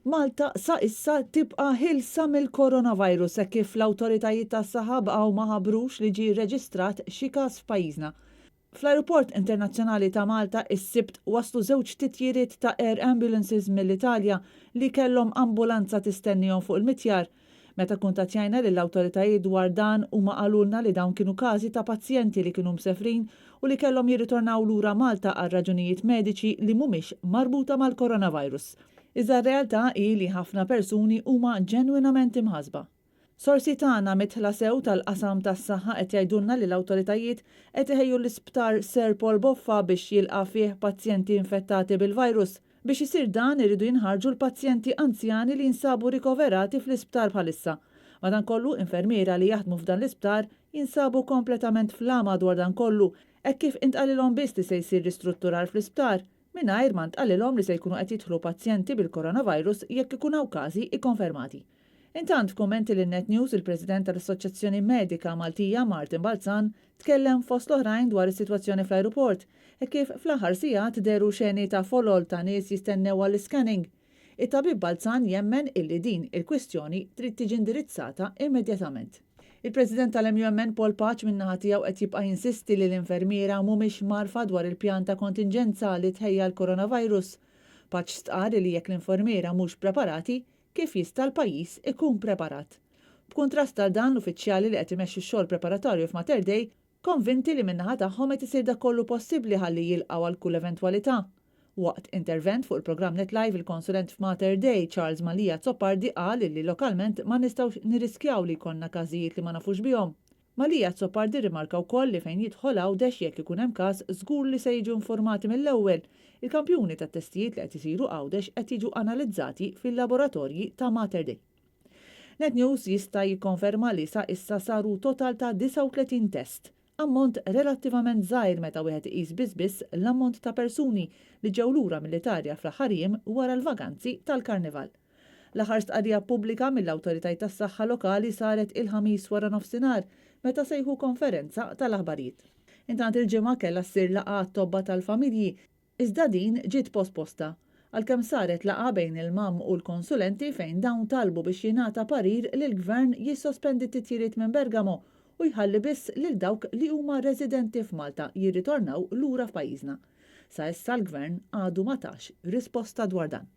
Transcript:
Malta sa issa tibqa' ħielsa mill-coronavirus hekk kif l-awtoritajiet tas-saħħa baqgħu ma ħabbrux li ġie rreġistrat xi każ f'pajjiżna. Fl-Ajruport Internazzjonali ta' Malta is-Sibt waslu żewġ titjiriet ta' air ambulances mill-Italja li kellhom ambulanza tistennihom fuq il-mitjar. Meta kkuntattjajna lill-awtoritajiet dwar dan huma qalulna li dawn kienu każi ta' pazjenti li kienu msefrin u li kellhom jirritornaw lura Malta għal raġunijiet mediċi li mhumiex marbuta mal-coronavirus. Iżda r-realtà hi li ħafna persuni huma ġenwinament imħassba. Sorsi tagħna midħla sew tal-qasam tas-saħħa qed jgħidulna li l-awtoritajiet qed iħejju l-Isptar Sir Paul Boffa biex jilqa' fih pazjenti infettati bil-virus. Biex isir dan iridu jinħarġu l-pazjenti anzjani li jinsabu rikoverati fl-isptar bħalissa. Madankollu, infermiera li jaħdmu f'dan l-isptar jinsabu kompletament fl-għama dwar dan kollu hekk kif intqalilhom biss li se jsir ristrutturar fl-isptar, mingħajr ma ntqalilhom li se jkunu qed jidħlu pazjenti bil-coronavirus jekk ikun hawn każi ikkonfermati. Intant, f'kummenti lil Net News, il-President tal-Assoċjazzjoni Medika Maltija, Martin Balzan, tkellem fost l-oħrajn dwar is-sitwazzjoni fl-ajruport, hekk kif fl-aħħar sigħat dehru xeni ta' folol ta' nies jistennew għall-iscanning. It-tabib Balzan jemmen illi din il-kwistjoni trid tiġi indirizzata immedjatament. Il-President tal-MUMN Paul Pace min-naħa tiegħu qed jibqa' jinsisti li l-infermiera mhumiex mgħarrfa dwar il-pjan ta' kontinġenza li tħejja għall-coronavirus. Pace stqarr li jekk l-infermiera mhux preparati, kif jista' l-pajjiż ikun preparat? B'kuntrast għal dan l-uffiċjali li qed imexxu x-xogħol preparatorju f'Mater Dei konvinti li min-naħa tagħhom qed isir dak kollu possibbli ħalli jilqgħu għal kull eventwalità. Waqt intervent fuq il-programm Net Live il-konsulent f'Mater Dei Charles Mallia Azzopardi qal illi lokalment ma nistgħux nirriskjaw li jkollna każijiet li ma nafux bihom. Mallia Azzopardi rrimarka wkoll li fejn jidħol Għawdex jekk ikun hemm każ żgur li se jiġu infurmati mill-ewwel. Il-kampjuni tat-testijiet li qed isiru Għawdex qed jiġu analizzati fil-laboratorji ta' Mater Dei. Net News jista' jikkonferma li sa issa saru total ta' 39 test, ammont relattivament żgħir meta wieħed iqis biss biss l-ammont ta' persuni li ġew lura mill-Italja fl-aħħar jiem wara l-vaganzi tal-Karnival. L-aħħar stqarrija pubblika mill-awtoritajiet tas-saħħa lokali saret il-Ħamis waranofsinhar meta sejħu konferenza tal-aħbarijiet. Intant il-Ġimgħa kellha ssir laqgħa għat-tobba tal-familji Iżda din ġiet posposta, għalkemm saret laqgħa bejn il-MAM u l-konsulenti fejn dawn talbu biex jingħata parir lill-Gvern jissospendi t-titjiriet minn Bergamo u jħalli biss lil dawk li huma residenti f'Malta jirritornaw lura f'pajjiżna. Sa issa l-Gvern għadu ma tax risposta dwar dan.